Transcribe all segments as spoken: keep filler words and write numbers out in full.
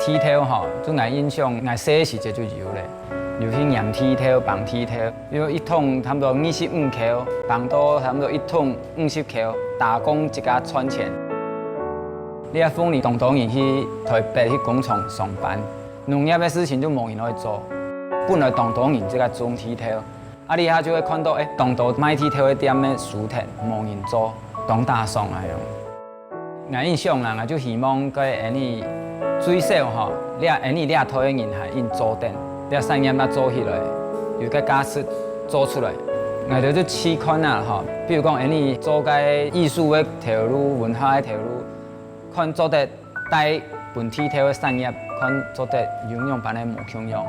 剃頭吼，就𠊎印象，𠊎細个時節就有咧，有去染剃頭、挷剃頭，有一桶差不多二十五箍，挷到差不多一桶五十箍，打工自家賺錢。這鳳林當多人去臺北去工廠上班，農業个事情就無人愛做，本來當多人自家種剃頭， 啊，這下就會看到，欸，當多賣剃頭个店仔收忒，無人做，當打爽啊樣。𠊎印象啦，𠊎就希望該恁呢最少吼，這恁呢這代个人還應做等，這產業若做起來，有个價值做出來。𠊎兜就試看啊吼，比如講恁呢做該藝術个頭路、文化个頭路，看做得帶本地頭个產業，看做得有仰般个無共樣。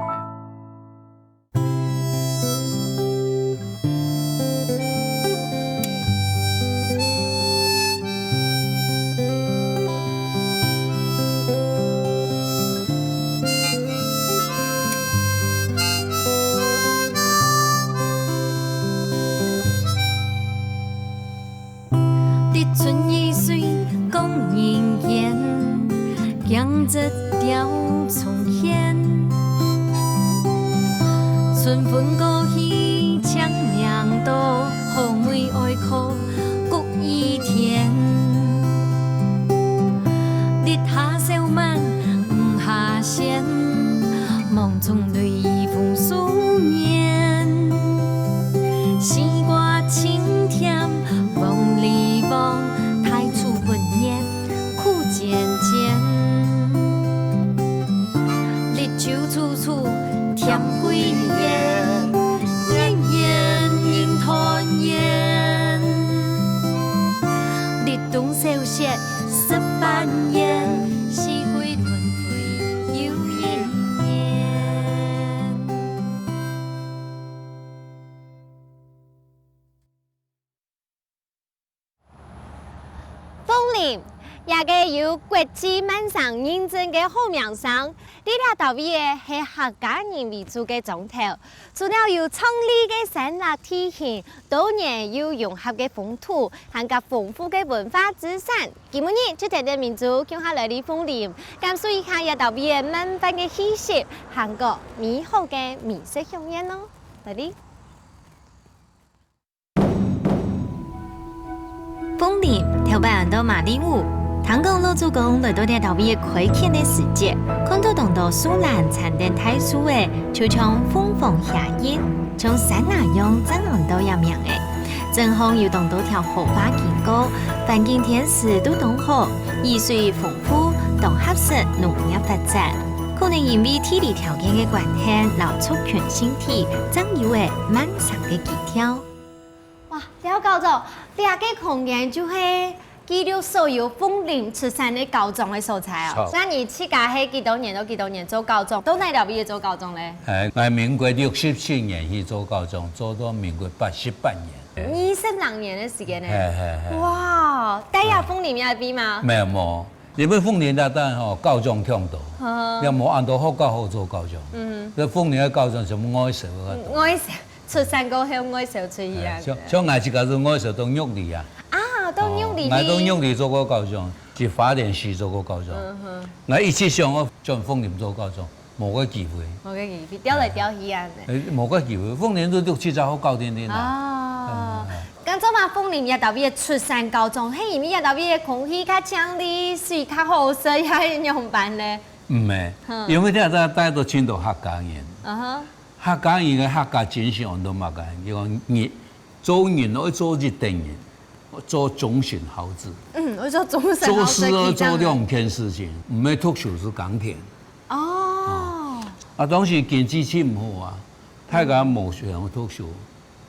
立春雨水講人間，驚蟄鳥蟲喧。春分過去，清明到，好梅哀苦谷雨田。日下小滿，雨下仙， 夢中雷雨風思念。西瓜清甜，黃梨黃，大樹分葉苦尖尖。綠洲處處添桂圓，年年人團圓。立冬小雪食煥圓，四季輪迴 又一年。鳳林，這個有國際慢城認證个好名聲，在這兜位仔係客家人為主个庄頭。除了有壯麗个山岳地形， 多元又融合个風土，還加豐富个文化資產。今晡日就跈等明珠共下來到鳳林，感受一下這兜位仔慢板个氣息，還過美好个美食饗宴哦。來哩！鳳林，頭擺安到馬里烏，聽講老祖公來到這兜位仔開墾个時節，看到當多樹懶纏等大樹仔， 就像鳳凰霞影，像山那樣正安到這名仔。正項有當多條河壩經過，環境天時都當好，雨水豐富，當合適農業發展。可能因為地理條件个關係，摎族群性體，正有了慢城个基調。 哇，廖校長，這個空間就係記錄所有鳳林出產个校長个所在哦。著。該你自家係幾多年到幾多年做校長？到哪兜位做校長咧？欸，𠊎民國六十七年去做校長，做到民國八十八年。二十零年个時間呢？係，係，係。哇，戴這鳳林這位嗎？無，無，因為鳳林該搭吼，校長忒多，嗯。也無恁多學校好做校長。嗯。該鳳林个校長全部外銷个。嗯，外銷。 出產過後外銷出去啊。欸，像，像𠊎自家就外銷到玉里啊。啊，到玉里去。哦，𠊎到玉里做過校長，去花蓮市做過校長。嗯哼。𠊎一直想愛轉鳳林做校長，無个機會。無个機會，調來調去啊。欸，無个機會，鳳林就六七隻學校定定啊。哦。嗯。該做麼鳳林這兜位出產校長，係因為這兜位空氣較淨俐，水較好食，還係仰般呢？毋係，嗯。因為這搭戴到盡多客家人。嗯哼。 客家人个客家精神安到麼个？佢講人，做人愛做一等人，做終身孝子。嗯，愛做終身孝子，做事愛做兩件事情，毋係讀書就耕田。哦。啊，當時經濟盡毋好啊，大家無想讀書，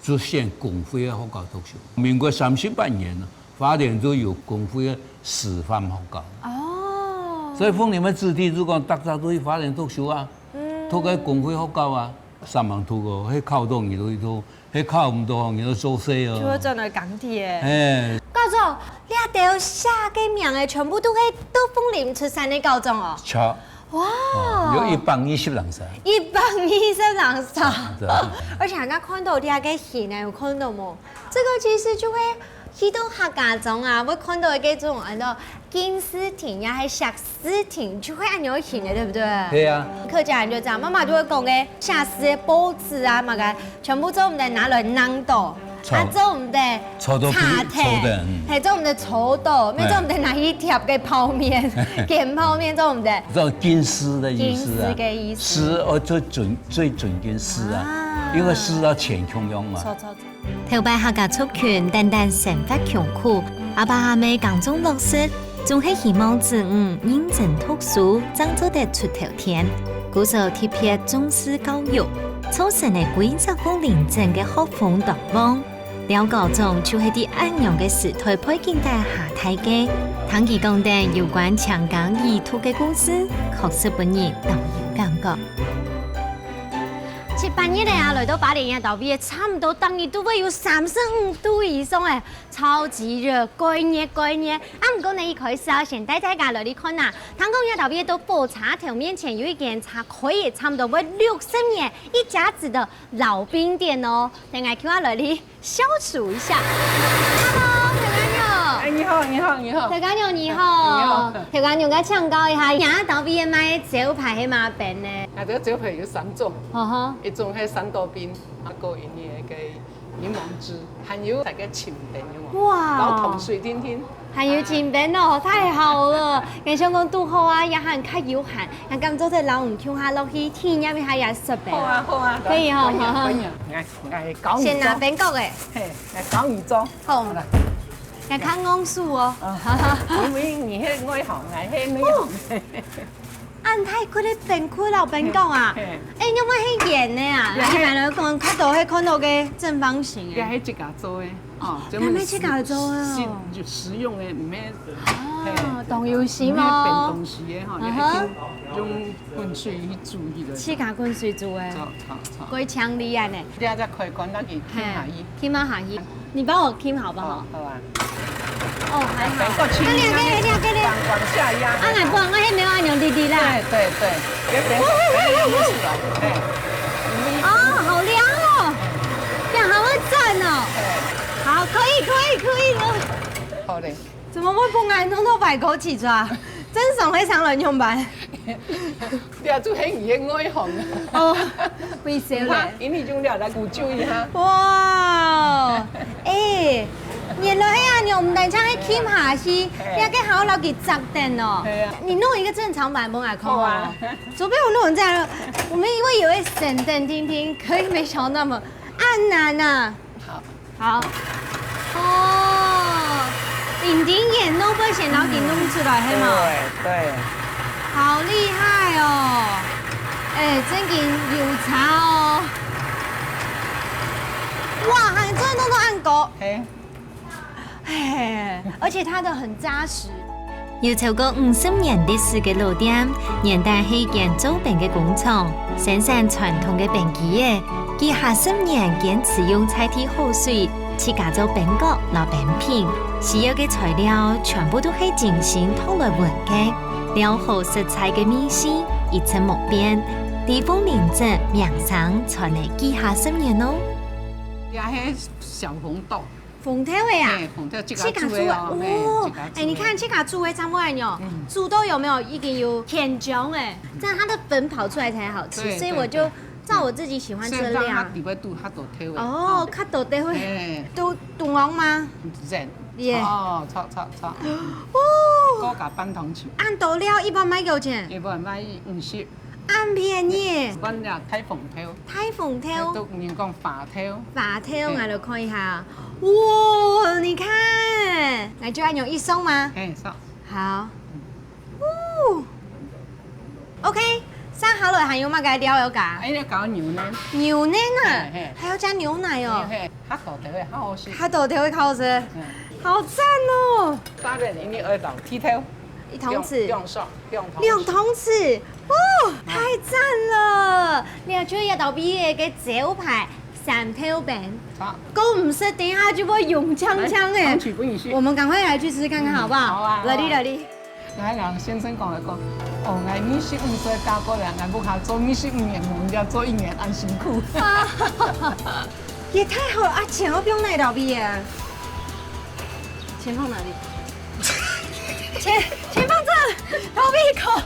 就選公費个學校讀書。民國三十八年啊，花蓮就有公費个師範學校。哦。所以鳳林个子弟就講，逐隻都去花蓮讀書啊，嗯。讀个公費學校啊。 三項讀哦，係考著你就去讀，係考毋著你就做事哦。就會轉來耕地欸。嘿。校長，這兜寫个名仔全部都係在鳳林出生个校長哦。著。哇。哦，有一百二十零儕。一百二十零儕。著。而且還看到這個形欸，有看到無？這個其實就係去到客家庄啊，會看到一个這種安到敬字亭呀，還寫字亭，就會恁樣形的，對不對？對啊。客家人就這樣，媽媽就會講个寫字的報紙啊，麼个全部做毋得拿來挵到，啊，做毋得炒到炒的，嗯。係做毋得炒到，乜做毋得拿去貼个泡麵，煎泡麵做毋得。這種敬字的意思啊，敬字的意思。字哦，最準最準跟字啊，因為字要乾坤用嘛。 頭擺客家族群單單生活窮苦，阿爸阿姆耕種落食，總係希望子女認真讀書，正做得出頭天。故所特別重視教育，造成了歸隻鳳林鎮个學風當旺。廖高中就係在恁樣个時代背景底下大个，聽佢講等有關強耕義讀个故事，確實分人當有感覺。 七八月了啊，來到花蓮這兜位，差毋多逐日都會有三十五度以上欸，超級熱，蓋熱蓋熱。啊，毋過呢，一開始啊，先帶大家來去看啊，聽講這兜位到火車頭面前有一間差開了差毋多會六十年一甲子个老餅店哦。等下，共下來去 消暑一下。Hello，頭家娘。哎，你好，你好，你好。頭家娘，你好。你好。頭家娘，𠊎請教一下，這兜位个賣个招牌係麼个餅呢？啊，這个招牌有三種，呵呵。一種係三多冰，啊，還有佢个檸檬汁，還有那个清冰，有無？哇。然後糖水甜甜。還有清冰哦，太好了！𠊎想講堵好啊，這下較有閒，𠊎敢做得摎你共下落去體驗一下這食餅？好啊，好啊，可以哦，可以啊，可以啊。來，來，搞你做。先拿冰角个。 嘿，來教你做。好，來。來看公數哦。啊，因為你係外行，𠊎係內行。恁大塊个冰棍摎冰角啊？嘿。哎，你有無係圓个啊？一般來講，較多係看到个正方形个。這係自家做个，哦，這係自家做个哦。食，食用个，毋係，哦，當有心哦。毋係冰東西个吼，你一定用滾水去煮起來。自家滾水煮个。做，做，做。過強力啊呢。 這隻開關，那你撳下去。撳下去。你幫我撳好不好？好，好啊。哦，還好。等過去，那你還可以，你還可以。往，往下壓。啊，𠊎毋好，𠊎係無恁樣直直啦。對，對，對，別，別，別用力了，哎。哦，好涼哦。這樣還會轉哦。對。好，可以，可以，可以了。好嘞。怎麼會分𠊎弄到歪膏起爪？正常會上來用吧？ 這就係你个外行啊。哦，會笑咧。毋怕，因為用這來補救一下。哇，哎，原來係恁樣，毋單淨係撳下去，嘿。你還可以好好摎佢扎等哦。嘿啊。你弄一個正常版本來看哦。好啊。左邊我弄成這樣了，我們以為有一個神燈聽聽，可以沒想到那麼暗難啊。 好。好。哦，零丁眼都不會先摎佢弄出來，係無？對，對。好厲害哦！哎，正經有差哦。哇，還做得弄到恁高。嘿。哎，而且它的很扎實。 有超過五十年歷史个老店，原本係間做冰个工廠，生產傳統个冰機仔，幾下十年堅持用在地好水，自家做冰角摎冰品，需要个材料全部都係精心擇來搵个，料好食材个味緒一直無變，在鳳林鎮名聲傳了幾下十年哦。這係小紅豆。 紅豆仔啊？嘿，紅豆自家煮个哦，自家煮个。嘿，哦，自家煮个。哎，你看自家煮个差不多恁樣，嗯。煮到有沒有已經有甜醬了？這樣它的粉跑出來才好吃，對，所以我就照我自己喜歡吃的量。對，對。所以讓它底背肚較多豆仔。哦，較多豆仔。嘿。都，都黃嗎？熱。耶。哦，炒，炒，炒。哦。過加半糖匙。恁多料一般賣幾多錢？一般賣五十。 恁便宜。一般這大紅豆。大紅豆。都人講花豆。花豆，嘿。𠊎來看一下。哇，你看，𠊎就恁樣一送嗎？嘿，送。好。哦。OK，上下來還有麼个料要加？哎，要搞牛奶。牛奶啊？嘿，嘿。還要加牛奶哦。嘿，嘿，較多豆仔較好食。較多豆仔較好食。嗯。好讚哦！當然，你愛倒剃頭。 一湯匙。兩，兩匙，兩湯匙。兩湯匙，哦，太讚了！你看，就這兜位个招牌三豆餅，好。過毋食，等一下就會溶嗆嗆欸。來，湯匙分你食。我們趕快來去吃看看，好不好？嗯，好啊，來哩，好啊。來哩。來，𠊎先生講來講，哦，𠊎二十五歲嫁過來，𠊎屋下做二十五年，人家做一年恁辛苦。也太好了啊！錢都放哪兜位啊？钱放哪里？钱，钱放这，逃避口。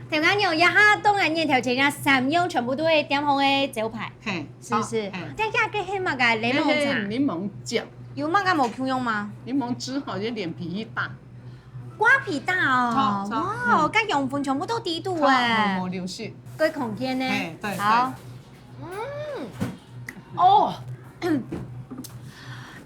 頭家娘，這下當然面頭前啊，三樣全部都係店方个招牌，嘿，是不是？好，嘿。這下个係麼个檸檬茶？這係檸檬醬。有麼个無共樣嗎？檸檬汁吼，就連皮一大。瓜皮大哦，著，著，哇哦，嗯。該養分全部都在肚欸。著，無，無流失。該空間呢？嘿，對，好。對。嗯，哦，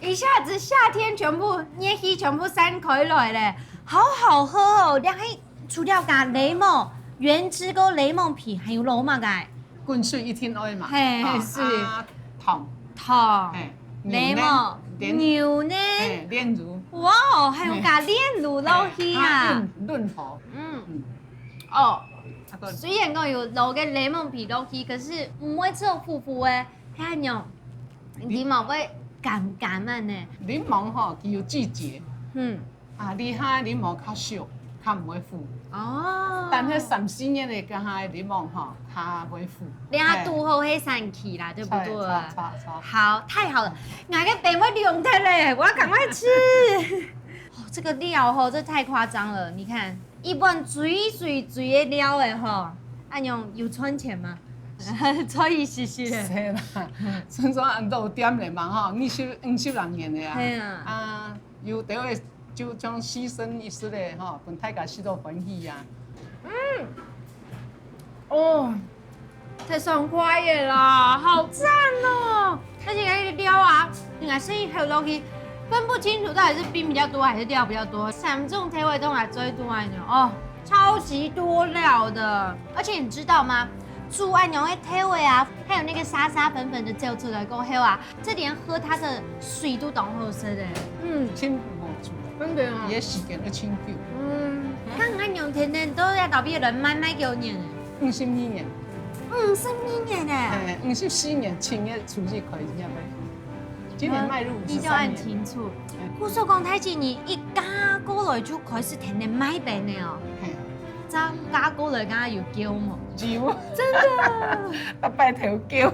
一下子夏天全部，熱氣全部散開來咧，好好喝哦，這係 除了加檸檬，原汁个檸檬皮，還有落麼个？滾水一定愛嘛，嘿，吼，是。啊，糖，糖，嘿，牛奶，檸檬，煉，牛奶。嘿，煉乳。哇哦，還有加煉乳落去啊！嘿，啊，潤，潤喉。嗯。嗯。哦，啊，對。雖然講有落个檸檬皮落去，可是毋會做苦苦个，恁樣，你，你嘛會甘甘个呢。檸檬吼，佢有季節。嗯。 啊，這下檸檬較熟，較毋會苦。哦。但係三四月个該下檸檬吼，較會苦。這下堵好係產期啦，嘿。對不對？著，著，著，著。好，太好了，𠊎个病會涼忒咧，我要趕快吃。哦，這個料吼，這太誇張了！你看，一碗水水水个料欸吼，恁樣有賺錢嗎？賺一息息咧。係啦，所以講恁多店咧嘛吼，二十、五十零年个啊。係啊。啊， 有兜仔就將犧牲一息仔吼，分大家食到歡喜啊。嗯，哦，太爽快了啦，好讚哦！而且該個料啊，你看生意還有東西，分不清楚到底是冰比較多還是料比較多，三種調味都來做一頓啊，哦，超級多料的。而且你知道嗎？煮恁樣个調味啊，還有那個沙沙粉粉的叫出來過後啊， 這連喝它的水都當好食欸。嗯，清無錯，真的啊。佢个時間都清久。嗯，看恁樣天天都在倒閉人賣賣給我念欸。五十二年。五十二年欸。哎，五十四年七月初一開始賣，今年邁入五十三年。你就很清楚。哎。故所講，大姊你一嫁過來就開始天天賣冰个哦。嘿。 恁樣嫁過來，敢有噭無？有。真的。逐擺偷噭。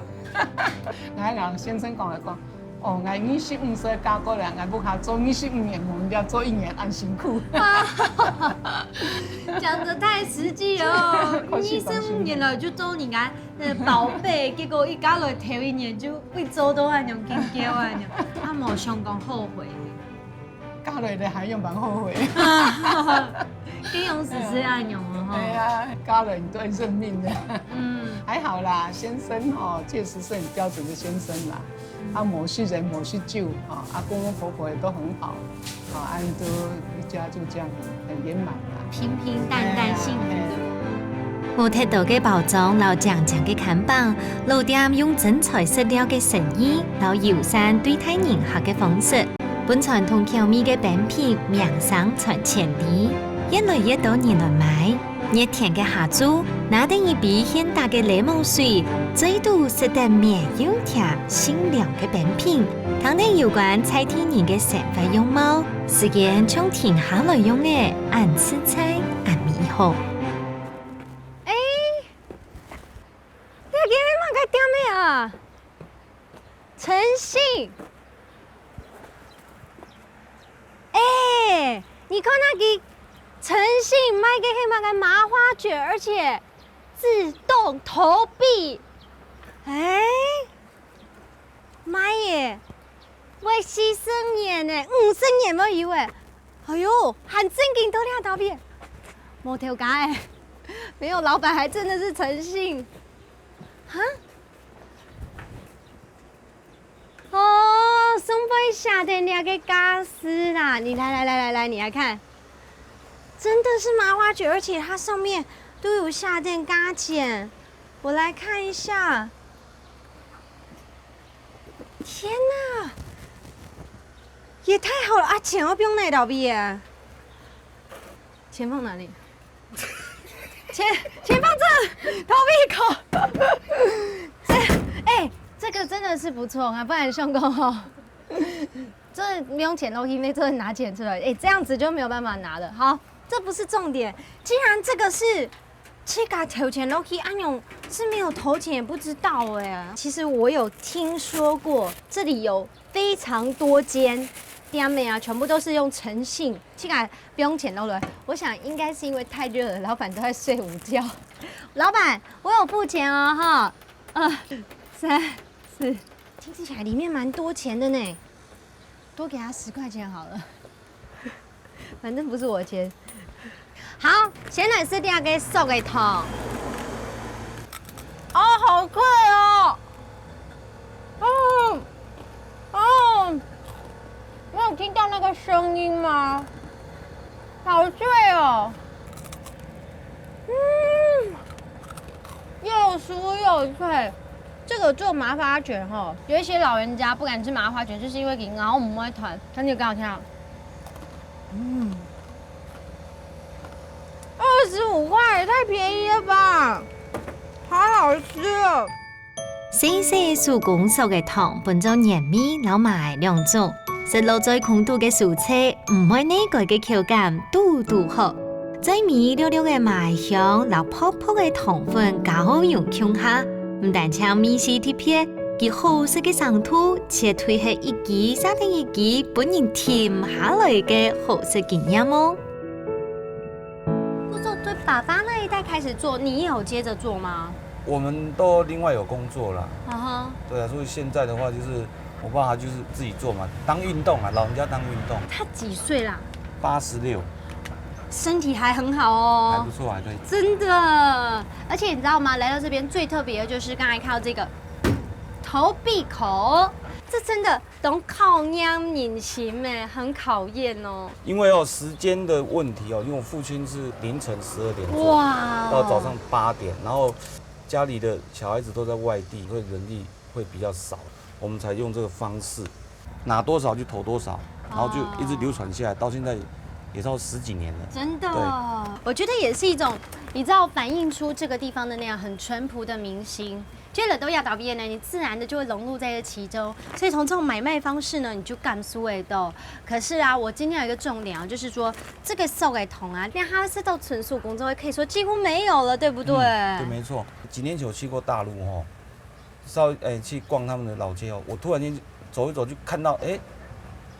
𠊎摎先生講來講，哦，𠊎二十五歲嫁過來，𠊎屋下做二十五年，無人家做一年恁辛苦。講得太實際了哦，開心，二十五年了就做人家的寶貝，結果一嫁來頭一年就會做到恁樣緊噭恁樣，啊，無想講後悔。 嫁落來還樣般後悔。這樣子是恁樣哦，吼。對啊，嫁人都很認命的。嗯。還好啦，先生哦，確實是很標準的先生啦。嗯。啊，無食菸，無食酒，啊，啊，公公婆婆也都很好，啊，恁樣都一家就這樣很圓滿啦。平平淡淡，哎呀，幸福的。哎呀。無忒多个包裝摎靚靚个看板，老店用真材實料个誠意摎友善對待人客个方式， 分傳統口味个冰品名聲傳千里，越來越多人來買。熱天个下晝，拿等一杯現打个檸檬水，嘴肚食得綿又甜、清涼个冰品，聽等有關在地人个生活樣貌，時間像停下來樣仔，恁自在，恁美好。欸，這間係麼个店仔啊？ 誠信。欸，你看該個誠信賣个係麼个麻花捲，而且自動投幣。欸，賣耶，會四十年呢，五十年會有欸。哎喲，還正經到這兜去。無頭家欸，沒有老闆還真的是誠信。哈？ 哦，上背寫等這個價數啦，你來來來來來，你來看，真的是麻花捲，而且它上面都有下等價錢。我來看一下，天哪，也太好了啊！錢要不用那倒閉耶。 錢放哪裡？錢，錢放這，投币口。哎、哎、这个真的是不错啊，不然相公吼，这不用钱落去，没做人拿钱出来，哎、这样子就没有办法拿了。好，这不是重点，既然这个是自家投钱落去，阿勇是没有投钱也不知道哎。其实我有听说过，这里有非常多间店面啊，全部都是用诚信，自家不用钱落去。我想应该是因为太热了，老板都在睡午觉。老板，我有付钱哦，哈。二、三、四，听起来里面蛮多钱的呢，多给他十块钱好了，反正不是我的钱。好，先来试第二个熟个糖。哦，好脆哦！哦，哦，你有听到那个声音吗？好脆哦！嗯，又酥又脆。这个做麻花卷吼，有一些老人家不敢吃麻花卷，就是因为佢咬毋會斷。那你有给我听啊？嗯，二十五块，太便宜了吧？好好吃哦。 細細手工熟个糖分做原味摎麻仔兩種，食落嘴空肚个酥脆，毋會膩嘴个口感，堵堵好。嘴尾略略个麻仔香摎薄薄个糖粉交融共下，毋單淨味緒特別，佢好食个程度絕對係一支接等一支分人停毋下來个好食經驗哦。 不是说对爸爸那一代开始做，你也有接着做吗？我们都另外有工作啦，啊哈，对啊，所以现在的话就是我爸他就是自己做嘛，当运动啊，老人家当运动，他几岁啦？八十六，身体还很好哦，还不错，还可以。真的。而且你知道吗？来到这边最特别的就是刚才看到这个投币口，这真的懂考验人心哎，很考验哦。因为哦时间的问题哦，因为我父亲是凌晨十二点做，哇哦到早上八点，然后家里的小孩子都在外地，所以人力会比较少，我们才用这个方式，拿多少就投多少，然后就一直流传下来，到现在也差不多十几年了。真的对，我觉得也是一种，你知道，反映出这个地方的那样很淳朴的民心。其实来到這搭位呢，你自然的就会融入在这其中，所以从这种买卖方式呢，你就感受得到。可是啊，我今天有一个重点啊，就是说这个熟个糖啊，让它是到纯手工作坊可以说几乎没有了，对不对？嗯，对，没错。几年前我去过大陆哦，稍微诶、去逛他们的老街哦，我突然间走一走就看到，诶、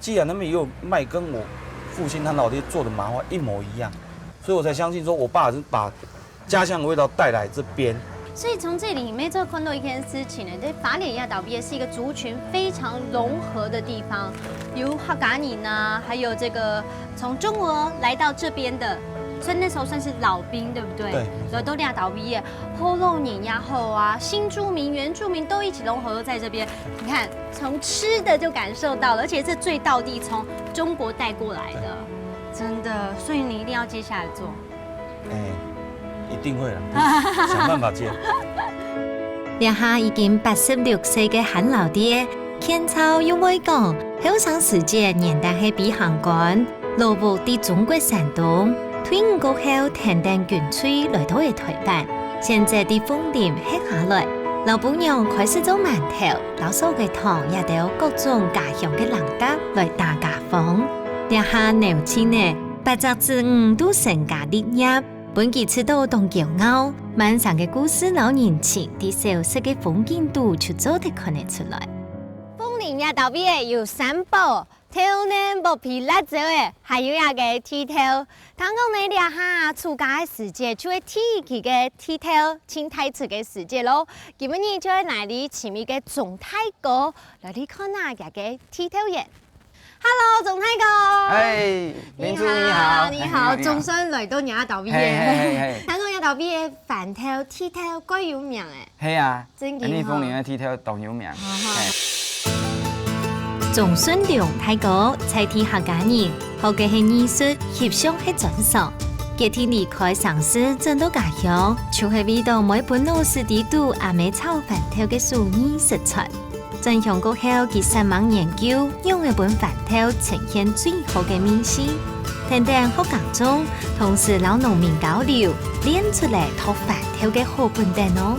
既然他们也有卖跟我父亲他老爹做的麻花一模一样，所以我才相信说我爸是把家乡的味道带来这边。所以从这里面就看到一件事情呢，在花蓮這搭位是一个族群非常融合的地方，有客家人啊，还有这个从中国来到这边的，所以那时候算是老兵，对不对？对没错来到這搭位个，福佬人也好啊，新住民、原住民都一起融合在这边。你看，从吃的就感受到了，而且是最道地从中国带过来的，真的。所以你一定要接下来做。哎、一定会了，就是想办法接。這下已經八十六歲个韓老爹，健操又會講，後生時節原旦係飛行官，老屋在中國山東，退伍過後跈等軍隊來到个臺北，選擇在鳳林歇下來，摎餔娘開始做饅頭，摎熟个糖這兜各種家鄉个零嗒來打加方。這下鬧熱呢，八隻子女都成家立業， 分佢試著當驕傲，滿山个故事摎人情，在小食个風景肚就做得看得出來。鳳林這搭位仔有三寶，豆奶、剝皮、辣椒仔，還有這个地豆。聽講呢，這下暑假个時節就係第一期个地豆盡大出个時節咯。今晡日就係𠊎俚尋一个鍾大哥，來去看下佢个地豆園。Hello，鍾大哥。哎，明珠你好，你好，總算來到這搭位仔。嘿嘿嘿嘿。聽講這搭位仔番豆、地豆蓋有名誒。係啊，真个吼你鳳林个地豆當有名。嘿。鍾順良大哥在地客家人，學个係藝術，翕相係專長。決定離開城市轉到家鄉，就係為著愛分老師知肚阿姆炒番豆个手藝食材。 轉鄉過後，佢煞猛研究仰仔分番豆呈現最好个味緒。跈等學耕種，同時摎農民交流，練出來擇番頭个好本等哦。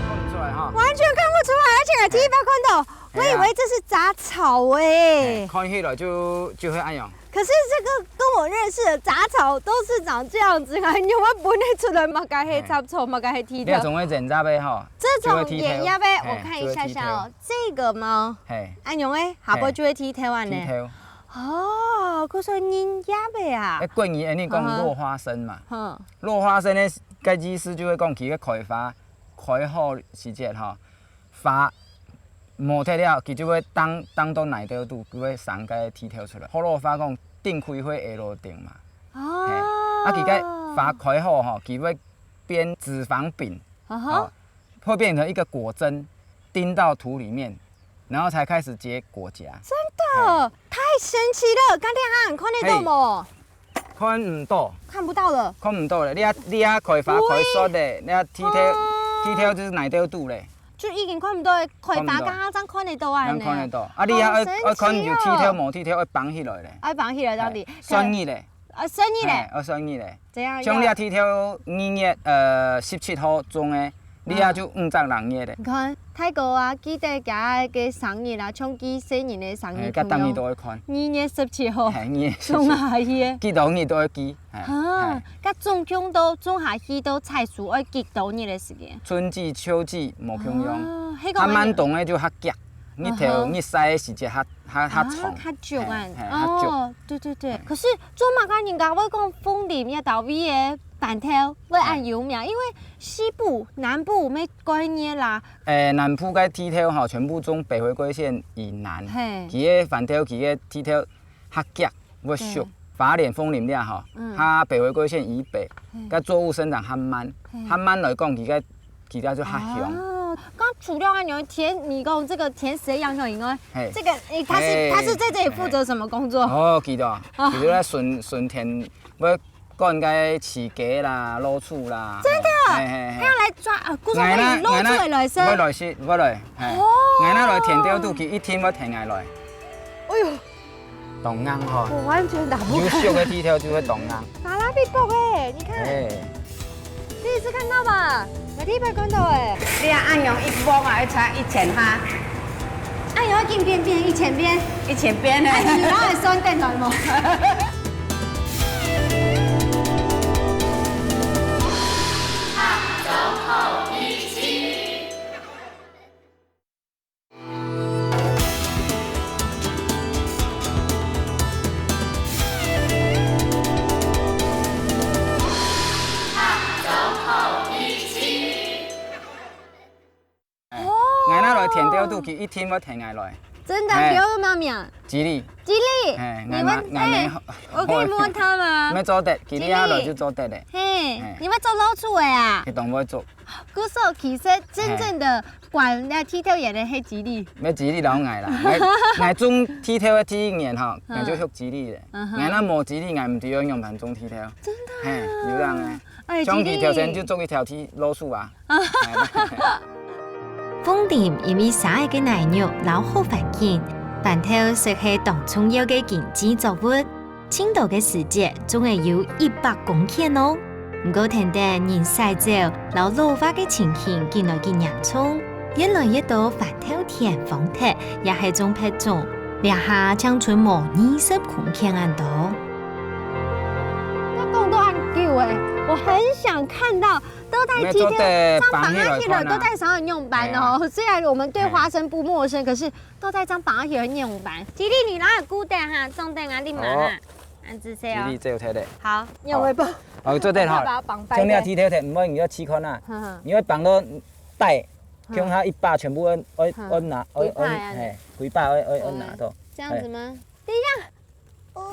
看不出來哈。完全看不出來，而且第一擺看到，我以為這是雜草欸。嘿，看起來就，就會恁樣。可是這個跟我認識的雜草都是長這樣子，還有沒有分得出來麼个係雜草，麼个係地條？你總會認得个哈，這種眼壓呗，就會地條。我看一下下哦，嘿，這個嗎？嘿。恁樣欸，下背就會地條啊呢。地條。 哦，故所人壓个啊。欸，國語恁樣講，嗯哼。落花生嘛。嗯。落花生个，个意思就係講，佢个開花，開好時節吼，花無忒了，佢就會當，當到泥兜肚，佢會生个地條出來。學老話講，頂開花下落定嘛。哦。嘿，啊，佢个花開好吼，佢會變脂肪餅，嗯哼。哦，會變成一個果針，釘到土裡面，然後才開始結果莢。真的，嘿。太神奇了！剛才還看得到無？嘿，看毋到。看不到了。看毋到了，你啊，你啊，開花開煞咧，你啊，地條，哦。地條就係泥兜肚咧。就已經看不到了，開花剛剛正看得到啊，呢。正看得到。啊，你啊，好神奇哦。愛，愛看有地條無地條，愛綁起來咧。愛綁起來，到底。嘿，算日咧。啊，算日咧。嘿，愛算日咧。 怎樣？像你啊，地條二月，呃，十七號種个，你啊就五十六日咧。你看，大哥啊，記得佢个生日啊，像記細人个生日同樣。嘿，該當日都愛看。二月十七號，嘿，二月十七。種下去个。幾多日都愛記，嘿，啊，嘿。該總共都種下去都採收愛幾多日个時間？春季、秋季無共樣。哦，該个還蠻長个就較遽，日頭，嗯哼。日曬个時節較 較，較長。啊，較久啊。嘿，嘿，較久。哦，對對對。嘿。可是做麼个人家會講鳳林這兜位个粄條會恁有名？嘿。因為西部、南部無概念啦。欸，南部个地頭吼，全部種北回歸線以南。嘿。佢个粄條，佢个地頭較遽，會熟。對。花蓮、鳳林這吼，嗯。佢北回歸線以北，嘿。該作物生長較慢，嘿。較慢來講，佢个 其他就較香。哦，剛除了按鈕甜，你講這個甜食的樣品以外，嘿。這個，誒，它是，嘿。它是在這裡負責什麼工作？哦，佢个，啊。佢就在巡，巡田，會管該飼雞啦、老鼠啦。真的？嘿，嘿，嘿。他要來抓，啊，故所可以老鼠的來生。𠊎，𠊎，𠊎來食，會來，嘿。哦。𠊎拿來田頭肚，佢一定會跈𠊎來。哎喲。 當硬吼。我完全打不開。有熟个地頭就會當硬。拿拉比薄欸，你看。哎。第一次看到吧？我第一擺看到欸。你看恁樣一剝啊，愛採一千下。哎喲，緊變變，一千遍。一千遍呢。哎，你哪會算得來無？哎，哦。𠊎拿來田頭肚，佢一定會跈𠊎來。真的，哎。你叫什麼名？吉利。吉利，哎，你們，𠊎拿，𠊎拿，哎，我可以摸它嗎？沒做得，吉利啊，吉利。來就做得了。嘿，哎。你們做老鼠的啊？佢當會做。 故所其實真正的管那地頭園的係吉利。愛吉利摎𠊎啦，𠊎，𠊎種地頭个第一年吼，嗯。𠊎就畜吉利咧。嗯哼。𠊎若無吉利，𠊎毋知愛仰般種地頭。真的啊？嘿，有影欸。哎，像佢頭先就做一條地老鼠啊。吉利。哎。鳳林因為生个泥肉摎好環境，粄條算係當重要个經濟作物。 盡多个時節，總會有一百公頃哦。毋過跈等人徙走摎老化个情形緊來緊嚴重，越來越多粄條田荒忒，也係種別種，這下淨伸無二十公頃恁多。該講到恁久欸，我很想看到到底地頭正綁啊起來，到底想愛仰般哦。雖然我們對花生不陌生，可是 到底正綁啊起來仰般？吉利，你拿來顧等哈，種等啊，你嘛哈。哦。恁仔細哦。吉利，這有忒咧。好，你有會幫？哦，做得哈。我把它綁擺。像你地頭忒，毋好你愛試看啊。哼哼。你愛綁到底，嗯。共下一把全部按，按，哼。按拿，按，按，規把啊。嘿，規把愛，愛，愛拿到。哦，這樣子嗎？嘿。等一下。哦，哦，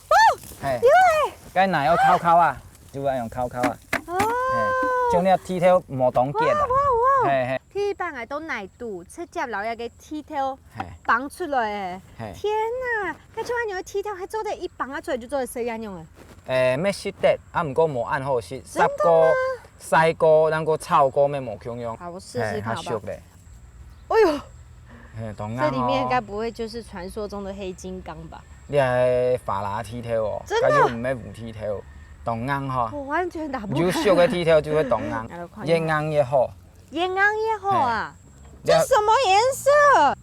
哦，嘿。有欸。該泥愛敲敲啊，就愛用敲敲啊。哦。嘿，像你地頭無當結啊。哇，哇，哇。嘿，嘿。 第一擺𠊎到泥肚，直接摎一個地頭，嘿。綁出來欸。嘿。天哪，該像恁樣个地頭，還做得一綁啊出來就做得食恁樣欸。欸，乜食得，啊，毋過無恁好食，真的嗎？煠過、曬過，然後炒過，乜無共樣。好，我試試看好不好？嘿，較熟咧。哎喲，嘿，當硬哦。這裡面該不會就是傳說中的黑金剛吧？你還發達地頭哦，真的？該就毋係烏地頭。當硬吼。我完全打不開。有熟个地豆就會當硬，越硬越好。越硬越好啊！這什麼顏色？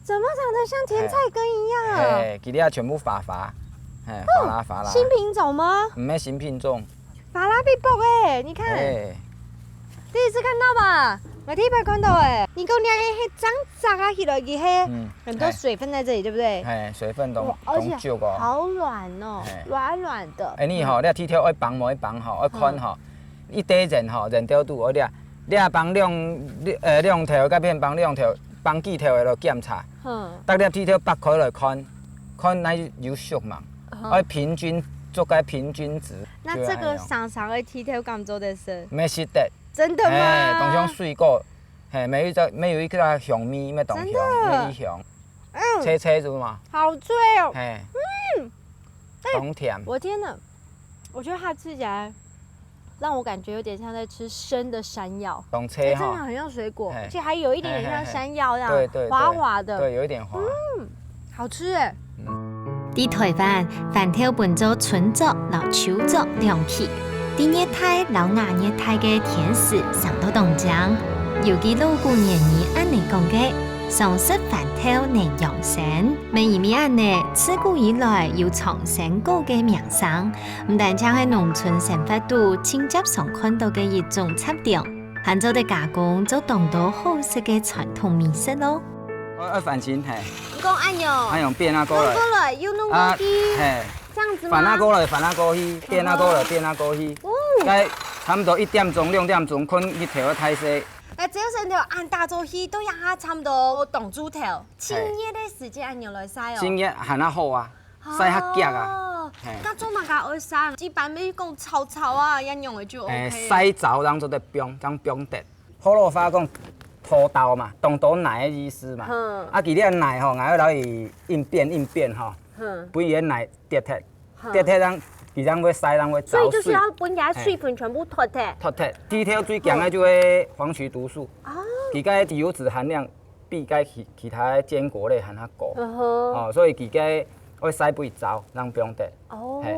怎麼長得像甜菜根一樣啊？哎，佢這全部花花，哎，花啦花啦。新品種嗎？毋係新品種。花啦必薄哎，你看。哎。第一次看到吧？我第一擺看到哎，你講你係係長長啊起來，佢係很多水分在這裡，對不對？哎，水分都，而且好軟哦，軟軟的。哎，你吼，這地豆愛放無一放吼，愛看吼，一堆人吼，人都拄好這，你愛放兩，呃，兩頭，該片放兩頭，放幾頭个來檢查。嗯。逐粒地豆擘開來看，看哪有熟無，愛平均，做個平均值。那這個長長个地豆敢做得食？毋係食得。 真的嗎？哎，當像水果，嘿，沒有一隻，沒有一個香味，沒當香，真的。沒有香，嗯，脆脆是嗎？好脆哦。嘿，嗯，哎，當甜。我天哪，我覺得它吃起來讓我感覺有點像在吃生的山藥，當脆哈。哎，真的很像水果，嘿。而且還有一點點像山藥那樣，嘿，嘿，嘿，對，對，對，滑滑的。對，有一點滑。嗯，好吃哎。 在臺灣，番豆分做春作摎秋作兩批。在熱帶摎亞熱帶个天時生到當靚，有句老古言語恁呢講个：「常食番豆能養生」。乜因為恁呢，自古以來有長生果个名聲，毋單淨係農村生活肚盡輒常看到个一種雜糧，還做得加工做當多好食个傳統美食哦。 愛，愛翻身，嘿。你講恁樣。恁樣變啊過來。弄過來，又弄過去。啊，嘿。這樣子嗎？翻啊過來，翻啊過去，變啊過來，變啊過去。哦。該差不多一點鐘、兩點鐘，睏日頭个大細。該朝晨頭恁大早起，都也差不多當晝頭，盡熱个時節恁樣來曬哦。盡熱還較好啊，曬較遽啊。哦，嘿。該做麼个愛曬？一般咪講燥燥啊，恁樣个就OK。哎，曬燥，正做得放，正放得。 學老話講，拖豆嘛，當多泥个意思嘛。嗯。啊，佢這泥吼，𠊎愛摎佢硬變硬變吼，嗯。分佢个泥跌忒，嗯。跌忒，正佢正會曬，正會燥水。所以就是要分佢个水分全部脫忒。嘿。脫忒，地豆最強个就係黃麴毒素。哦。佢个油脂含量比該其，其他个堅果類還較高。嗯哼。哦，所以佢个愛曬分燥，正放得。哦，嘿。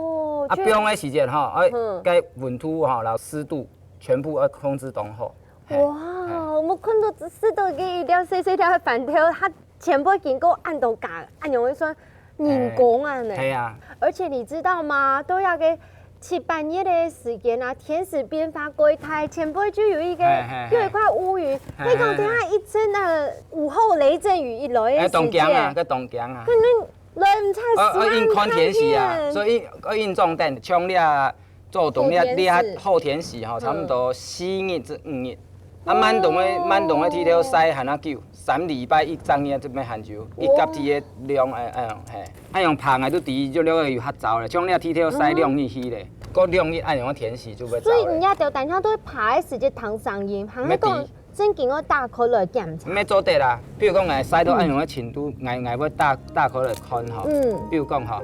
啊，就放个時節吼，愛，嗯。該溫度吼，然後濕度全部愛控制當好。 嘿，哇，嘿。𠊎看到食到个一粒細細粒个番豆，佢全部經過恁多工，恁樣會算人工啊呢。嘿啊。而且你知道嗎？到該个七八月个時間啊，天時變化過大，前背就有一個，嘿，嘿，嘿。有一塊烏雲，嘿，嘿，嘿。你講等下一陣啊，午後雷陣雨一來个時間，哎，當驚啊，該當驚啊。可能來毋出，呃，呃，愛硬看天時啊，所以愛硬壯膽，像你啊， 做冬你，好天時。你啊，好天時吼，嗯。差不多四日至五日。啊，哦。慢冬个，慢冬个地豆曬還較久，三禮拜一隻月就愛還久，一甲地个量，哎，哎，嘿。啊，用拍个都知，就了有較燥咧，像你啊地豆曬兩日去咧，哦。過兩日恁樣个天時就會燥咧。所以你也就等下都會拍个時節聽聲音，還係講 正經愛打開來檢查。毋係做得啦，比如講，𠊎曬到恁樣个程度，𠊎，𠊎會打，打開來看吼。嗯。比如講吼，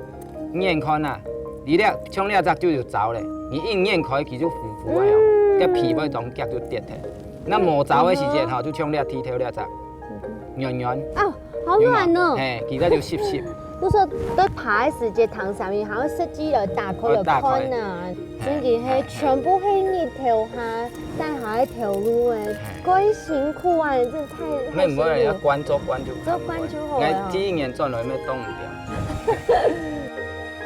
眼看啊，你這，像你這隻就有燥咧，你一眼開，佢就浮浮个哦，嗯。該皮會當遽就跌忒。該無燥个時節吼，就像你這地豆這隻，軟軟。哦，好軟哦。有無？嘿，佢這就濕濕。 就說在拍个時節，聽聲音，還愛實際來打開來看啊，哦，打開。真个係，嘿，全部係日頭下，曬下个頭路欸，嘿。蓋辛苦啊，真的太，太辛苦。毋會，毋會，愛慣做慣就好。做慣就好了。𠊎第一年轉來，毋會凍毋掉。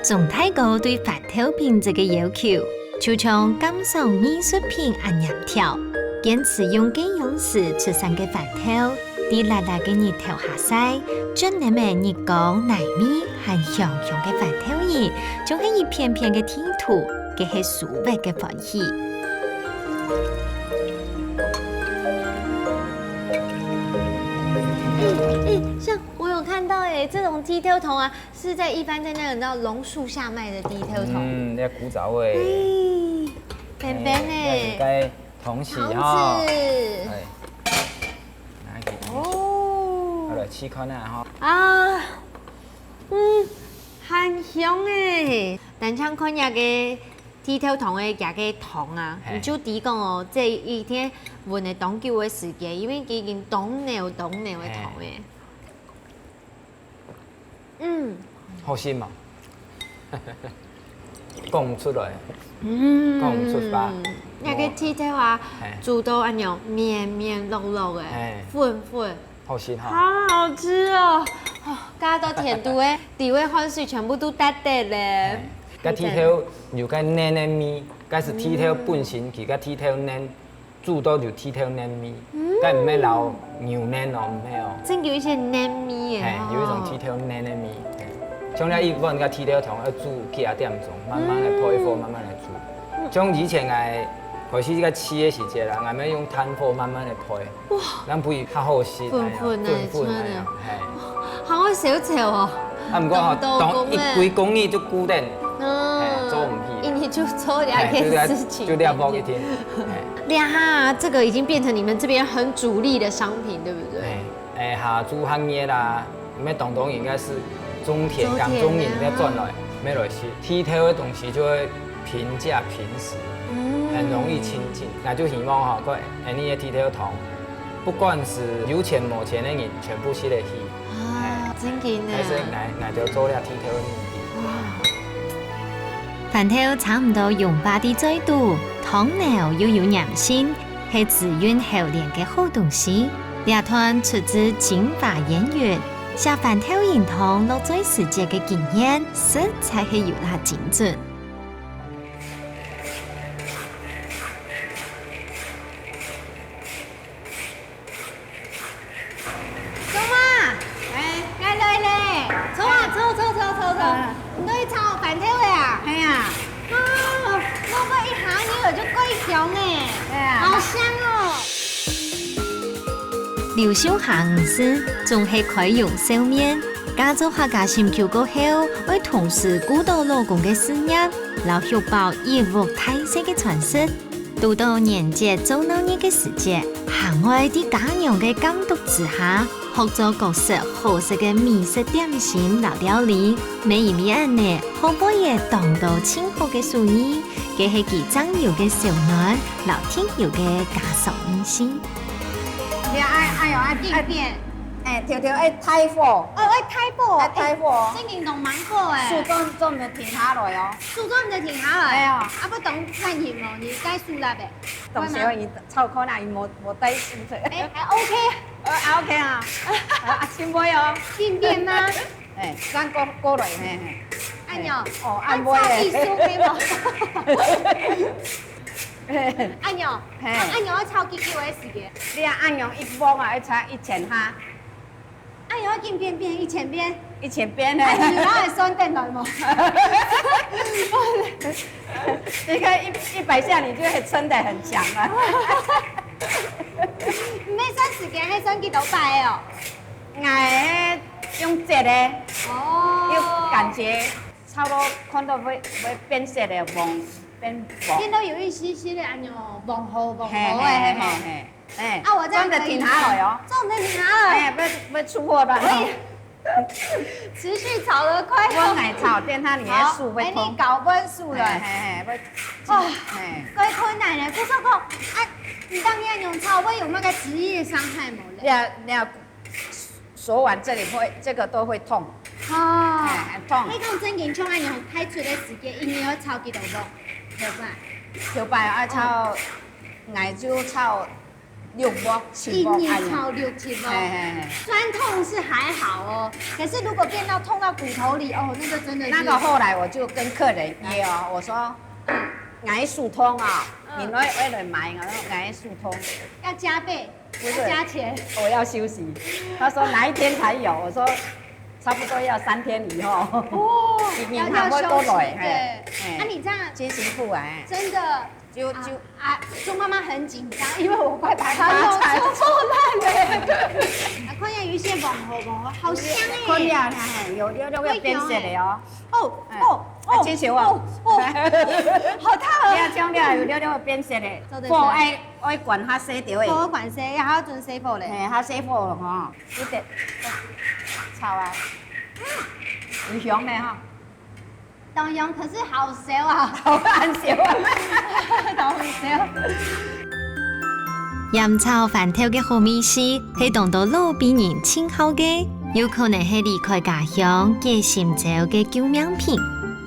鍾大哥對番豆品質个要求， 就像鑑賞藝術品恁嚴條，堅持用該央時出產个番豆，在辣辣个日頭下曬，盡能个日光、泥味，還香香个番豆葉，就係一片片个地圖，該係收穫个歡喜。欸，欸，像我有看到欸，這種地豆筒啊， 是在一般在那個，你知道榕樹下賣的地豆筒。嗯，那古早味。欸，扁扁欸。欸，那應該同喜哈。同喜。欸，拿一個同喜。哦。好了，試看啊哈。啊，嗯，還香欸。單淨看這個地豆筒个這個筒啊，嘿。你就知講哦，這一定搵了當久个時間，因為佢已經當老當老个筒欸。嘿。 嗯。好食無？講毋出來，嗯，講毋出話。該个地豆啊，嘿，煮到恁樣綿綿落落个，嘿，粉粉，好食哈。好好吃哦！哦，加到甜度个，底味汗水全部都帶得咧。嘿，該地豆有个奶奶味，該係地豆本身，佢个地豆奶。 煮到有地豆奶味，嗯，但毋係摎牛奶哦，毋係哦。真有一些奶味耶，嘿，有一種地豆奶奶味。嘿，像這一碗个地豆湯要煮幾下點鐘，慢慢來焙火，嗯，慢慢來煮。像以前𠊎開始个試个時節啦，𠊎愛用炭火慢慢來焙，哇，恁會較好食，粉粉个，哎呀，粉粉个，哎呀，嘿。好會燒焦哦。啊，毋過吼，動刀工个，當一歸工藝就固定，嗯，嘿，做毋起。一日就做兩件事情，嘿，就這，就這鑊一定，嘿。 這下這個已經變成你們這邊很主力的商品，對不對？哎，哎，下煮行業啦，因為當多人應該係種田，種田啊，耕種人要轉來，沒來食。地豆个東西就會平價平時，嗯，很容易親近。那就希望哈，各位，哎，你个地豆湯，不管係有錢無錢个人，全部食得起。啊，哎，真个呢。但是那，那就做了地豆个努力。哇。 飯頭差毋多用把在嘴肚，湯頭又有黏性，係滋潤口腔个好東西。這段出自《京華諺韻》，寫飯頭飲湯落嘴時節个經驗，實在係有罅精準。 中媽，哎，𠊎來咧。坐啊，坐，坐，坐，坐，坐。啊。你都去炒飯頭个啊？係啊。哦，我，我一下你就蓋香哎。係啊。好香哦。劉秀霞女士總係開容笑面，嫁做客家心臼過後，愛同時顧到老公个事業，摎畜飽一屋大細个餐食。 堵到年節做鬧熱个時節，還愛在家娘个監督之下，學做各式好食个美食點心摎料理。乜因為恁呢，學會了當多盡好个手藝，這係佢正有个小暖，摎特有个家常味緒。你愛，哎喲，愛定變。哎，條條愛大火。哦，愛大火。愛大火。哎，正經當慢火哎。手做，做毋得停下來哦。手做毋得停下來。哎喲。啊，不當難行哦，你該手辣个。 當時候佢炒看啊，佢無，無帶手出。哎，還OK。呃，還OK啊。啊，啊，真會哦。經典嗎？哎，咱過，過來，嘿，嘿。恁樣。哦，恁會。還炒技術，可以無？嘿。恁樣。嘿。啊，恁樣愛炒幾久个時間？你啊，恁樣一鑊啊，愛炒一千下。 哎喲，緊變變，一千變。一千變呢。哎，你哪會算得來無？你看一，一百下，你就會撐得很強了。毋係算時間，係算幾多擺哦？𠊎用煎个，哦。有感覺差不多看到會，會變色个，黃，變黃。變到有一絲絲个，哎喲，黃黃黃黃个，嘿，嘿，嘿，嘿，嘿。 哎，啊，我這樣可以嗎？裝得停下來哦。裝得停下來。哎，不要，不要出貨吧。可以。持續炒得快哦。我來炒，等下你的手會痛。好，哎，你搞不會輸了。哎，哎，哎，不要，哦，哎。怪困難的，可是講，啊，你當然用炒，會有那個職業傷害無咧？你要，你要手腕這裡會，這個都會痛。哦。哎，很痛。你講正經，像恁樣開出的時間，一日要炒幾多鑊？頭擺。頭擺啊，炒，哦。𠊎就炒 六鑊、七鑊，一日炒六七鑊。哎喲。嘿，嘿，嘿。酸痛是還好哦，可是如果變到痛到骨頭裡，哦，那個真的是。那個後來我就跟客人約哦，我說，嗯。𠊎手痛啊，嗯。你們會，會來買，我說，𠊎手痛。要加倍，不是，要加錢。我要休息。他說哪一天才有？我說，差不多要三天以後。哦，一定要，要休息，他會過來，對。嘿，嘿。啊，你這樣真辛苦哎。真的， 就，就啊，啊，鍾媽媽很緊張，因為我快把它弄出來了。啊，看一下有一些黃黃黃，好香哎。看了，嘿，有，有，有，有變色了哦。哦，哎，哦，哦，啊，真香哦。哦，哦，好燙哦。你看，香了，有了，有變色了。做得做。火愛，愛關較細條誒。火關細，還要準細火咧。嘿，較細火吼，有點，炒啊，有香的哈。 當香，可是好燒啊。好難燒啊。當香。鹽炒番豆个好味緒，係當多老輩人盡好个，有可能係離開家鄉、解心焦个救命品。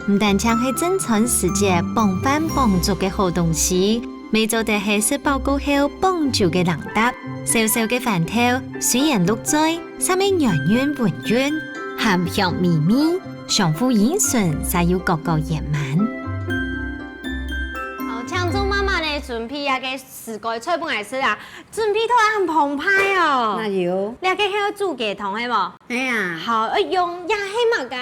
毋單淨係正餐時節傍飯傍粥个好東西，乜做得係食飽過後傍酒个零嗒。燒燒个飯頭，雖然熝嘴，煞乜軟軟溫溫，鹹香微微，相互依存，煞又覺覺圓滿。好，請鍾媽媽呢準備一個自家菜分𠊎食啊，準備到恁澎湃哦。哪有？這個係愛煮雞湯係無？係啊。好，愛用這係麼个？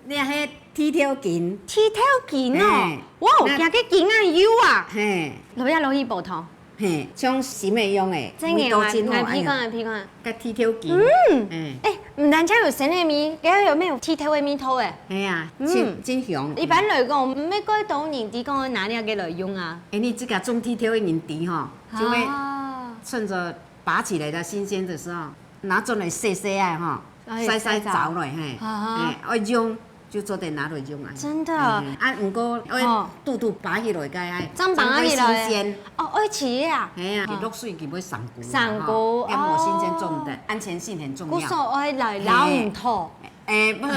這係地條筋。地條筋哦，嘿，哇，那這個筋恁幼啊！嘿，落呀落去煲湯。嘿，像心个樣个，真个，味道真好，𠊎鼻看，哎呀，鼻看。該地條筋，嗯，嘿，哎，毋單淨有身个味，還有沒有地條个味道哎？係啊，嗯，真真香。一般來講，毋係蓋多人知講拿這個來用啊。哎，你自家種地條个人知吼，就會啊，趁著拔起來的新鮮的時候，拿出來曬曬啊，吼。 哎，曬曬燥了，嘿，啊哈，嘿，愛用就做得拿來用啊。真的。嘿，啊，毋過愛哦，堵堵拔起來，該愛，正拔起來。正會新鮮。哦，愛切啊。嘿啊，哦，落水佢會生菇嘛，生菇，吼，要摸新鮮種的，哦，安全性很重要。故所愛來撈毋透。嘿。哎，不是，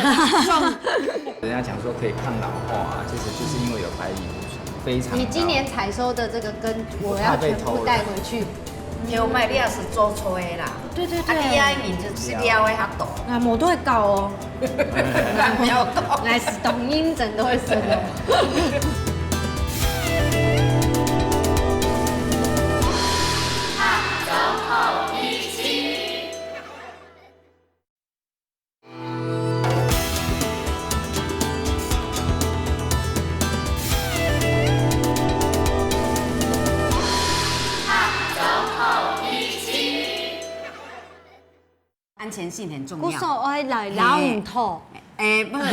種人家講說可以抗老化啊，其實就是因為有白藜蘆醇，非常高。你今年採收的這個根，我要全部帶回去。 頭擺你也係做菜啦。對對對。啊，你啊，人就食了个較多。啊，無都會搞哦。毋要講。來，係當認真都會食哦。安全性很重要。故所愛來撈毋透。嘿。哎，不是，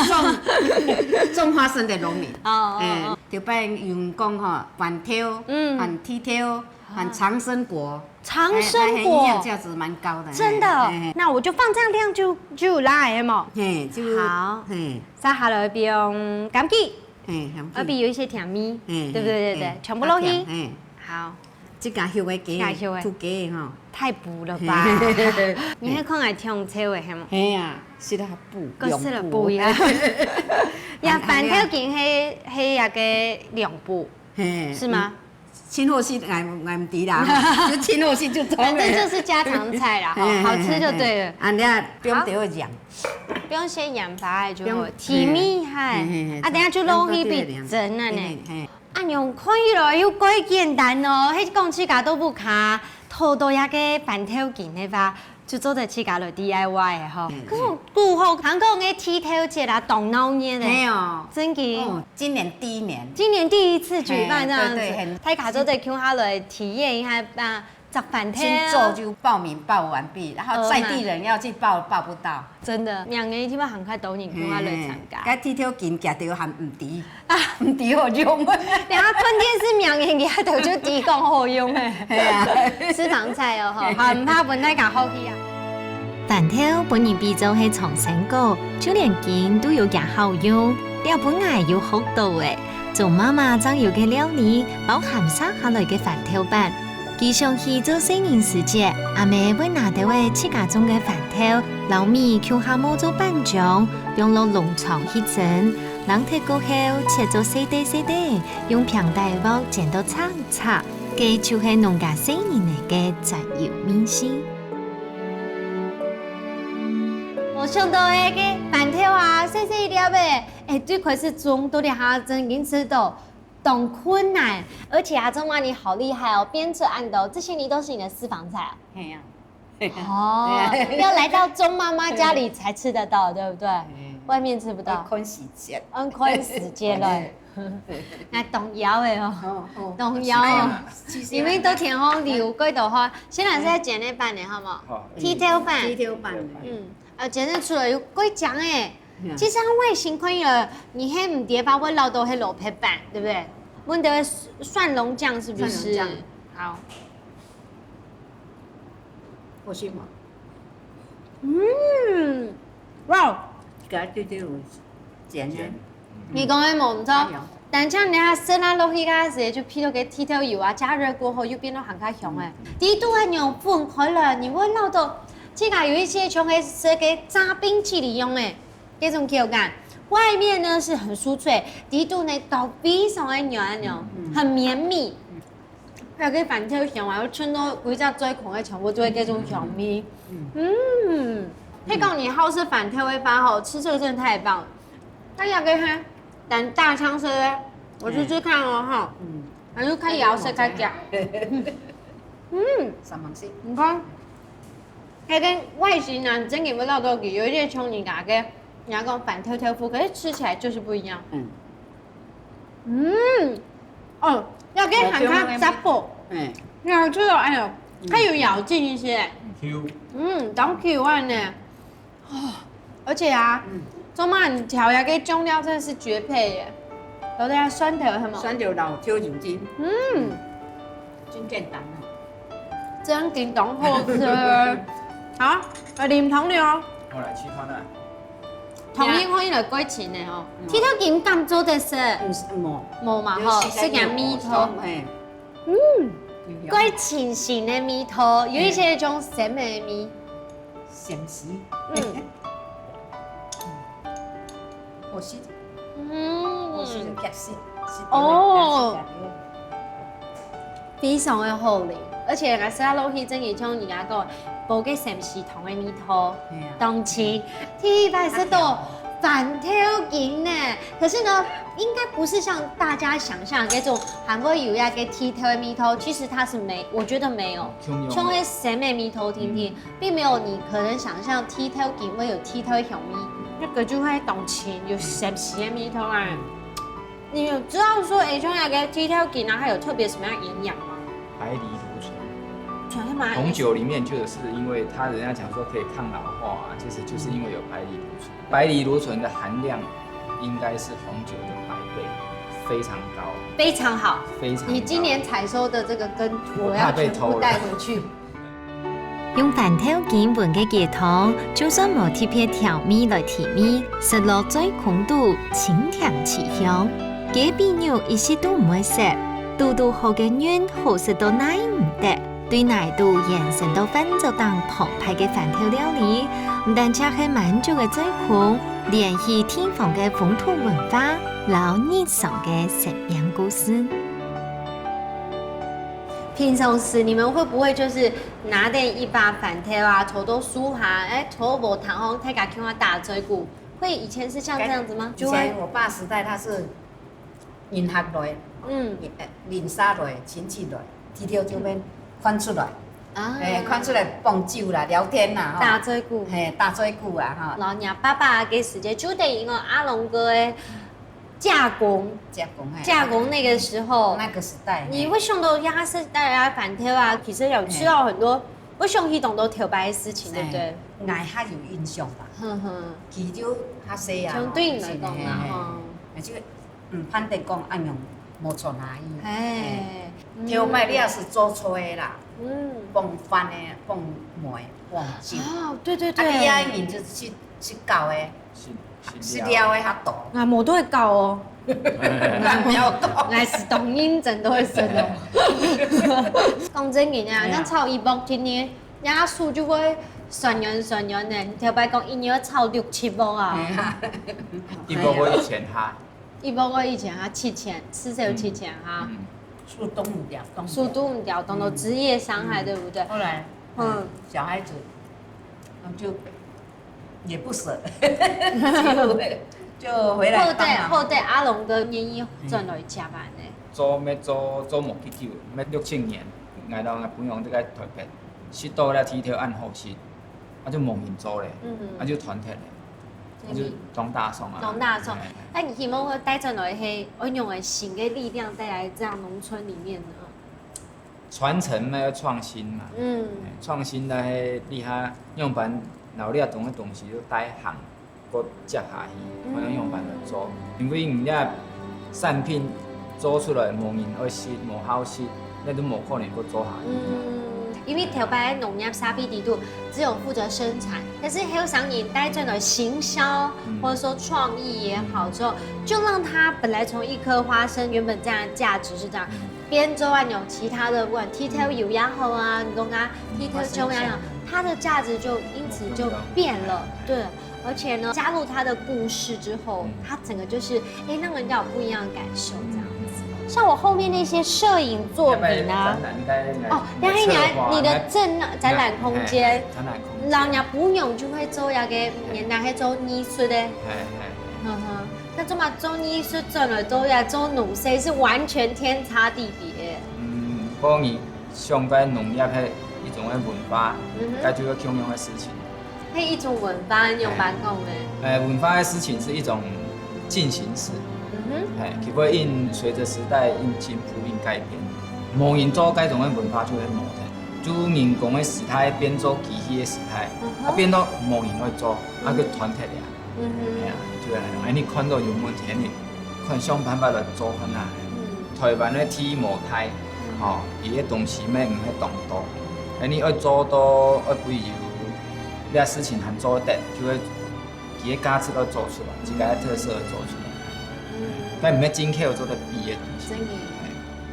種，種花生的農民。哦，哦，哎，哦。頭擺有人講吼，番豆，嗯，番地條， 很長生果，長生果。哎，哎，營養價值蠻高的，真的哦。嘿，嘿，嘿。那我就放這樣量就，就有啦，係無？嘿，就，好。嘿。接下來放枸杞，嘿，枸杞。枸杞有一些甜味，嘿，對不對？嘿，對，對，嘿，全部落去。較甜，嘿。好。這個香个雞，這個香个。土雞吼。太補了吧？嘿。你還看還挺臭的，係無？嘿啊，食了補，還食了補呀。養補。呀，番豆筋係，係那個養補，嘿，是嗎？嗯。 盡好食，𠊎，𠊎毋知啦，就盡好食就對了。反正就是家常菜啦，吼，嘿，好吃就對了。嘿，嘿，嘿。啊，你啊，放點仔鹽。好。放些鹽巴就好，不用，提味哈。嘿，嘿，嘿，啊，等下就落去比蒸了呢。嘿，嘿，嘿。啊，恁樣看起來又蓋簡單哦，係講自家都毋怕，討到該个番豆筋个話， 就做得自家來D I Y个吼。嗯，可是久吼，還講个地條節啊，當鬧熱个。係哦。真个。哦，今年第一年。今年第一次舉辦這樣子，嘿，對，對，很，大家做得共下來體驗一下啊，摘番豆啊。先做就報名報完畢，然後在地人要去報，報不到。真的，明年一定會還較多人共下來參加。嘿，該地條筋行到還毋知。 啊，毋知好用。等下看電視名言佢頭就知講好用誒。係啊。私房菜哦，吼，好，毋怕分大家好奇啊。番豆分人比做係長生果，就連筋都有佢好用，這分𠊎有學到誒。鍾媽媽正有个料理，包含摘下來个番豆粄。佢想起做細人時節，阿姆會拿兜仔自家種个番豆，摎米共下磨做粄漿，放落籠床去蒸。 冷忒過後，切做細垤細垤，用平底鑊煎到赤赤，該就係農家細人仔个專有味緒。無想到誒，該番豆啊，細細一粒誒，誒，對開始種到這下正經食到，當困難，而且啊，鍾媽你好厲害哦，變出恁多，這些你都是你的私房菜啊？係啊。 哦，要來到鍾媽媽家裡才吃得到，對不對？嗯。外面吃不到。愛看時節。嗯，看時節了。對。該當枵誒哦。哦，哦。當枵哦。哎呀，其實啊，因為都天荒地無，蓋多花。先來係煎个粄呢，好無？好。地條粄。地條粄。嗯，呃，煎得出來又蓋香誒。嗯。其實它外形看起來，你還毋知會摎到係蘿蔔粄，對不對？問的蒜蓉醬是不是？蒜蓉醬。好。 好食無？嗯，哇！這個就，就有鹹个。鹹。你講个無毋著，哎喲。但像你看生啊落去該時，就配到該地條油啊，加熱過後又變到還較香誒。嗯。底肚還有粉開了，你會摎到，這個有一些像該食个炸冰淇淋樣誒。 這種口感，外面呢是很酥脆，裡肚呢都非常的軟哦，很綿密。還有个番茄香啊，又襯到歸隻嘴孔个全部都係這種香味。嗯，可以告訴你好吃番茄的話吼，吃這個真的太棒了。它那個哈，膽大槍舌的，我試試看哦哈。嗯，還是看咬舌看咬。嗯，三芒色。你看，它跟外形啊，真的味道都有一些像人家个，人家講番茄豆腐，可是吃起來就是不一樣。嗯。嗯，哦，要跟喊它 double，嗯，那這个哎呦，它有咬劲一些。Q。嗯，当 Q 啊呢。哦，而且啊，嗯，做嘛你调一个酱料真的是绝配耶。有点酸甜什么？酸甜老抽油精。嗯，真简单啊。真紧当好吃。好，来啉汤了哦。我来试看啊。同样可以来改进的哦。剃头金敢做得食？嗯，是，无。无嘛吼，有時間食点味道。有，嘿。嗯，有。改进型的味道，有一些种鲜美的味。 咸食。嗯。好食。嗯。好食就夹食，食到哦。非常的好哩，而且𠊎食落去真个像人家讲，無个咸食糖的味道，嘿啊。當清。第一擺食到番茄金呢，可是呢，应该不是像大家想象的那种还会有那个剃头的味道，其实它是没，我觉得没有，像个鲜美味道甜甜。 并没有你可能想象剃头金会有剃头香味，那个就会当清有咸食的味道啊。你有知道说，诶，像那个剃头金啊，它有特别什么样的营养吗？白藜芦醇。纯是吗？红酒里面就是因为它人家讲说可以抗老化啊，其实就是因为有白藜芦醇。白藜芦醇的含量应该是红酒的百倍，非常高。非常好。非常高。你今年采收的这个跟我要全部带回去。 用番豆金搵个雞湯，就算無特別調味來提味，食落嘴空肚清甜清香。雞髀肉一息都毋會澀，堵堵好个韻好食到哪毋得。對哪都延伸到飯桌頂澎湃个番豆料理，毋單淨係滿足个嘴空，連起地方个風土文化，摎日常个生命故事。 平常時你們會不會就是拿等一把番豆啊，坐到樹下，哎，坐無聽講，大家共下打嘴鼓，會以前是像這樣子嗎？以前我爸時代他是人客來，嗯，呃，鄰舍來，親戚來，剃頭就會看出來，啊，哎，看出來放酒啦，聊天啦，吼。打嘴鼓。嘿，打嘴鼓啊，吼。然後你爸爸个時節就等於講阿龍哥个 嫁公，嫁公，嘿。嫁公那个时候，那个时代，你会想到那个时代啊，番豆啊，其实有吃到很多，会想起当多头擺个事情，对不对？哎，𠊎較有印象吧。哼哼。佢就較細啊，像對你來講嘛，吼。而且，嗯，番豆講恁樣無錯哪，哎，嘿，頭擺你也是做菜啦，嗯，放飯的，放糜，放酒。哦，对对对。啊，你遐人就去，去搞的。 食，食料个較多。啊，無都會搞哦。無都。𠊎係當認真都會食哦。講真个啊，哎呀。像炒一盤天呢，那手就會痠軟痠軟的。你頭擺講一日要炒六七盤啊。哎呀。一盤个一千哈。一盤个一千哈，七千，至少七千哈。嗯。手動毋掉，動毋掉。手動毋掉，動到職業傷害，嗯。对不对？后来，嗯。小孩子，他们就 也不舍，就回來幫忙。後代，後代阿龍哥願意轉來接恁呢。做，做，做無幾久，乜六七年，𠊎同𠊎朋友在該台北，食到該剃頭恁好食，啊就無人做咧，嗯哼。啊就斷忒咧，啊就當打爽啊。當打爽。哎。那你希望會帶轉來係，會用个新个力量帶來這樣農村裡面呢？ 傳承嘛，要創新嘛。嗯。哎，創新个係你較仰般摎你个東，東西就帶行，過接下去，嗯。看仰般來做。因為你个產品做出來無人愛食，無好食，該都無可能過做下去。嗯，因為頭擺農業社會裡肚只有負責生產，但是後生人帶轉來行銷，嗯。或者說創意也好，之後就讓它本來從一顆花生原本這樣的價值是這樣，嗯。 變做恁樣其他个，不管剃頭油也好啊，你講啊，剃頭醬也好，它的价值就因此就变了，对。而且呢，加入它的故事之后，它整个就是，哎，让人家有不一样的感受，这样子。像我后面那些摄影作品啊，哦，然后你还你的展展览空间，展览空间，老娘不用就会做那个，原来还做艺术的，哎哎，嗯哼，那这么做艺术转了之后要做农事，是完全天差地别。嗯，不过你 像个农业个一种个文化，嗯哼，該就係共樣个事情。係一種文化，你用白講个。呃，文化个事情是一種進行式，嗯哼，哎，佢會因隨著時代因進步、因改變。無人做該種个文化就會無忒，就人工个時代變做機器个時代，嗯哼，啊，變到無人會做，啊，嗯，佢斷忒了。 嗯哼，哎呀，就係恁樣。哎，你看到有問題，你看想辦法來做看啊。嗯，台灣个地無大，吼，佢个東西乜毋係當多。哎，你愛做到愛不有，這事情還做得，就係佢个價值愛做出來，自家个特色愛做出來。嗯，但毋係進口做得比个東西。真个。哎。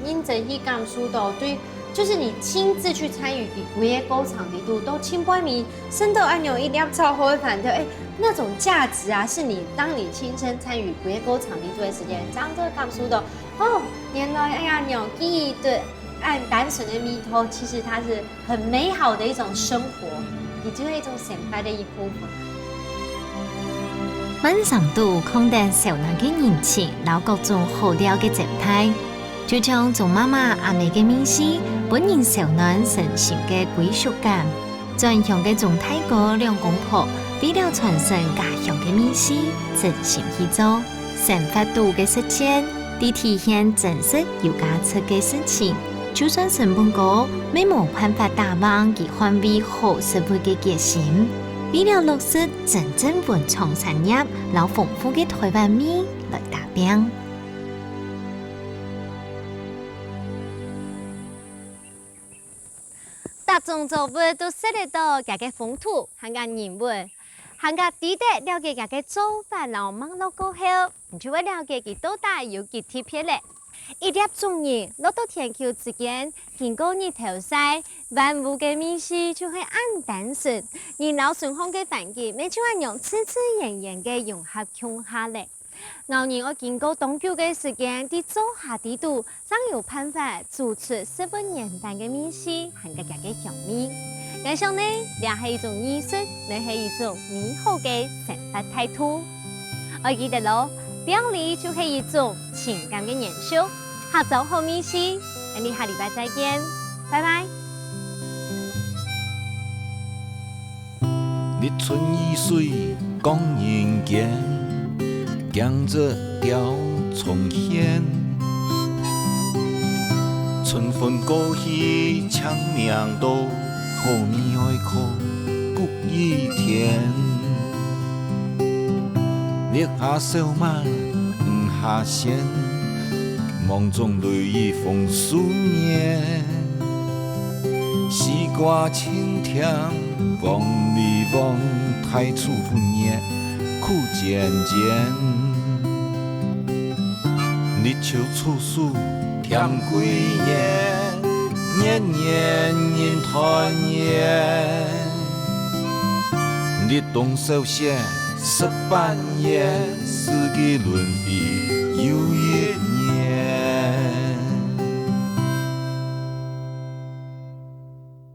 認真去感受到，對，就是你親自去參與佢規个過程裡肚，都千百米，甚至還有一粒草會反對，哎，那種價值啊，是你當你親身參與規个過程裡肚个時間，正會感受到，哦，原來，哎呀，農業个恁單純个味道，其實它是很美好的一種生活，也就是一種生活的一部分。滿山肚看等小囡个人情，摎各種好尞个狀態。 就像鍾媽媽阿姆个味緒，分人小囡深深个歸屬感。轉鄉个鍾大哥兩公婆，為了傳承家鄉个味緒，真心去做。生活肚个實踐，在體現真實有價值个事情。就算成本高，乜無辦法打橫佢捍衛好食物个決心。為了落實真正文創產業，摎豐富个台灣味來打拚。 逐種作物都食得到佢个風土，還有人文，還有知得了解佢个做法摎脈絡過後，你就會了解佢到底有幾特別咧。一粒種子落到田坵之間，經過日頭曬，萬物个味緒就係恁單純，人摎身項个環境乜就恁樣自自然然个融合共下咧。 𠢕人愛經過當久个時間，在灶下底肚，正有辦法煮出食物原本个味緒，還有佢个香味。𠊎想呢，這係一種藝術，乜係一種美好个生活態度。愛記得哦，料理就係一種情感个延續。客庄好味緒，𠊎俚下禮拜再見，拜拜。 日春雨水降人間，驚蟄鳥蟲縴。春分過去青冥多，好味哀苦各一天。月下小滿五下弦，夢中淚雨紅樹眠。 西瓜青甜黃裡黃，大樹分葉苦尖尖。立秋處暑添桂圓，年年人團圓。立冬小雪食半月，四季輪迴又一